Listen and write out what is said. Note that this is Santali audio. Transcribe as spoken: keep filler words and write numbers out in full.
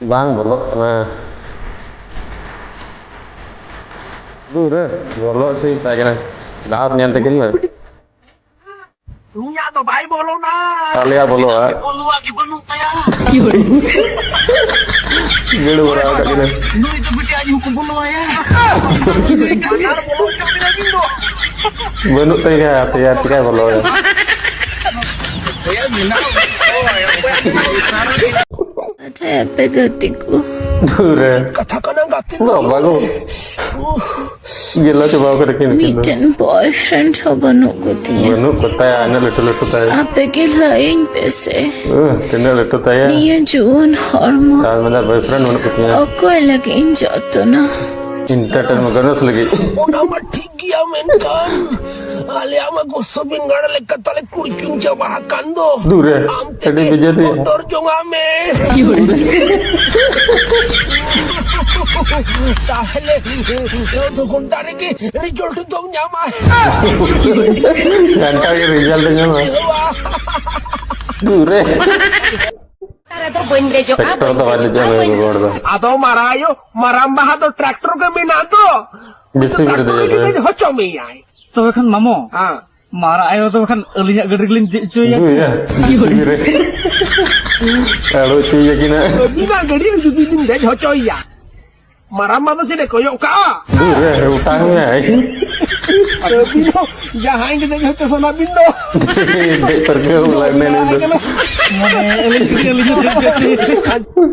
ᱵᱟᱝ ᱵᱚᱞᱚᱜ ᱠᱟᱱᱟ᱾ ᱫᱩᱨ ᱨᱮ ᱵᱚᱞᱚᱜ ᱥᱮ ᱢᱮᱛᱟᱭ ᱠᱟᱱᱟ᱾ ᱞᱟᱦᱟ ᱧᱮᱞ ᱛᱟᱹᱠᱤᱱ ᱢᱮ᱾ ᱩᱱᱤᱭᱟᱜ ᱫᱚ ᱵᱟᱭ ᱵᱚᱞᱚᱱᱟ᱾ ᱟᱞᱮᱭᱟᱜ ᱵᱚᱞᱚᱜᱼᱟ᱾ ᱵᱚᱞᱚᱣᱟᱜ ᱜᱮ ᱵᱟᱹᱱᱩᱜ ᱛᱟᱭᱟ᱾ ᱜᱟᱹᱲ ᱵᱟᱲᱟ ᱟᱠᱟᱫ ᱠᱤᱱᱟ᱾ ᱱᱩᱭ ᱫᱚ ᱵᱤᱴᱤ ᱟᱡ ᱦᱚᱸᱠᱚ ᱵᱚᱞᱚᱣᱟᱭᱟ᱾ ᱵᱟᱱᱟᱨ ᱵᱚᱞᱚ ᱦᱚᱪᱚ ᱠᱤᱱᱟ ᱵᱤᱱ ᱫᱚ᱾ ᱵᱟᱹᱱᱩᱜ ᱛᱟᱭ ᱠᱷᱟᱱ ᱟᱯᱮᱭᱟᱜ ᱪᱤᱠᱟᱭ ᱵᱚᱞᱚ? ᱚᱠᱚᱭᱟᱜ ᱢᱮᱱᱟᱜ? ᱟᱨᱮ ᱟᱯᱮ ᱜᱟᱛᱮ ᱠᱚ᱾ ᱫᱷᱩᱨᱮ᱾ ᱠᱟᱛᱷᱟ ᱠᱟᱱᱟ ᱜᱟᱛᱮ ᱫᱚ᱾ ᱵᱟᱵᱟ ᱜᱚ᱾ ᱜᱮᱞᱟ ᱪᱟᱵᱟᱣ ᱠᱟᱱᱟ ᱠᱤᱱ ᱱᱩᱠᱤᱱ ᱫᱚ᱾ ᱢᱤᱫᱴᱮᱱ boyfriend ᱦᱚᱸ ᱵᱟᱹᱱᱩᱜ ᱠᱚᱛᱤᱧᱟ᱾ ᱵᱟᱹᱱᱩᱜ ᱠᱚᱛᱟᱭᱟ, ᱤᱱᱟᱹᱜ ᱞᱟᱹᱴᱩ ᱞᱟᱹᱴᱩ ᱛᱟᱭ᱾ ᱟᱯᱮ ᱜᱮ ᱞᱟᱹᱭᱟᱹᱧ ᱯᱮᱥᱮ᱾ ᱩᱦ, ᱛᱤᱱᱟᱹᱜ ᱞᱟᱹᱴᱩ ᱛᱟᱭᱟ᱾ ᱱᱤᱭᱟᱹ ᱡᱩᱣᱟᱹᱱ ᱦᱚᱲᱢᱚ᱾ ᱟᱨ ᱢᱮᱱᱫᱟ boyfriend ᱵᱟᱹᱱᱩᱜ ᱠᱚᱛᱤᱧᱟ᱾ ᱚᱠᱚᱭ ᱞᱟᱹᱜᱤᱫ ᱤᱧ ᱡᱚᱛᱚᱱᱟ? Entertainment ᱜᱟᱱᱚᱥ ᱞᱟᱹᱜᱤᱫ᱾ ᱚᱱᱟ ᱢᱟ ᱴᱷᱤᱠ ᱜᱮᱭᱟ, ᱢᱮᱱᱠᱷᱟᱱ ᱟᱞᱮᱭᱟᱜ ᱢᱟ ᱜᱚᱥᱚ ᱵᱮᱸᱜᱟᱲ ᱞᱮᱠᱟ ᱛᱟᱞᱮ ᱠᱩᱲᱪᱩᱝ ᱪᱟᱵᱟ ᱟᱠᱟᱱ ᱫᱚ᱾ ᱫᱩᱨᱮ, ᱟᱢ ᱛᱮᱜᱮ ᱟᱹᱰᱤ ᱵᱮᱡᱟᱨ ᱨᱮᱭᱟ᱾ ᱵᱚᱛᱚᱨ ᱡᱚᱝ ᱟᱢᱮ᱾ ᱛᱟᱦᱞᱮ ᱫᱩ ᱜᱷᱚᱱᱴᱟ ᱨᱮᱜᱮ result ᱫᱚᱢ ᱧᱟᱢᱟ᱾ ᱜᱷᱚᱱᱴᱟ ᱨᱮᱜᱮ result ᱮ ᱧᱟᱢᱟ᱾ ᱫᱩᱨᱮ᱾ ᱨᱮᱫᱚ ᱵᱟᱹᱧ ᱫᱮᱡᱚᱜᱼᱟ, ᱴᱨᱟᱠᱴᱚᱨ ᱵᱟᱹᱧ ᱫᱚ ᱵᱟᱭ ᱫᱮᱡᱚᱜᱼᱟ, ᱫᱮᱡᱚᱜᱼᱟ ᱱᱩᱭ ᱵᱟᱹᱧ ᱜᱚᱜᱚ ᱦᱚᱲ ᱫᱚ᱾ ᱟᱫᱚ ᱢᱟᱨᱟᱝ ᱟᱭᱳ, ᱢᱟᱨᱟᱝ ᱵᱟᱦᱟ ᱫᱚ ᱴᱨᱟᱠᱴᱚᱨ ᱜᱮ ᱢᱮᱱᱟᱜ ᱫᱚ᱾ ᱵᱮᱥᱤ ᱜᱷᱟᱹᱲᱤᱡ ᱴᱨᱟᱠᱴᱚᱨ ᱫᱮᱡᱚᱜ ᱨᱮᱜᱮ ᱫᱚ᱾ ᱫᱮᱡ ᱦᱚᱪᱚ ᱢᱮᱭᱟᱭ᱾ ᱛᱚᱵᱮ ᱠᱷᱟᱱ ᱢᱟᱢᱚ, ᱦᱮᱸ᱾ ᱢᱟᱨᱟᱝ ᱟᱭᱳ ᱫᱚ ᱵᱟᱠᱷᱟᱱ ᱟᱹᱞᱤᱧᱟᱜ ᱜᱟᱹᱰᱤ ᱨᱮᱜᱮᱞᱤᱧ ᱫᱮᱡ ᱦᱚᱪᱚᱭᱮᱭᱟ᱾ ᱦᱳᱭ ᱭᱟ, ᱵᱮᱥᱤ ᱜᱷᱟᱹᱲᱤᱡ᱾ ᱟᱲᱚ ᱦᱚᱪᱚᱭᱮᱭᱟ ᱠᱤᱱᱟ᱾ ᱟᱹᱵᱤᱱᱟᱜ ᱜᱟᱹᱰᱤ ᱨᱮ ᱡᱩᱫᱤ ᱵᱤᱱ ᱫᱮᱡ ᱦᱚᱪᱚᱭᱮᱭᱟ, ᱢᱟᱨᱟᱝ ᱵᱟ ᱫᱚ ᱪᱮᱫ ᱮ ᱠᱚᱭᱚᱜ ᱠᱟᱜᱼᱟ? ᱫᱩᱨᱮ, ᱚᱴᱟᱝ ᱢᱮᱭᱟᱭ᱾ ᱟᱹᱵᱤᱱ ᱦᱚᱸ ᱡᱟᱦᱟᱸᱭ ᱜᱮ ᱫᱮᱡ ᱦᱚᱪᱚ ᱥᱟᱱᱟ ᱵᱤᱱ ᱫᱚ᱾ ᱫᱮᱡ ᱯᱟᱹᱨᱠᱟᱹᱣ ᱞᱟᱜᱱᱟ ᱞᱤᱧ ᱫᱚ᱾ ᱢᱟᱱᱮ, ᱟᱹᱞᱤᱧ ᱡᱩᱫᱤ ᱟᱹᱞᱤᱧ ᱦᱚᱸ ᱫᱮᱡ ᱠᱟᱛᱮ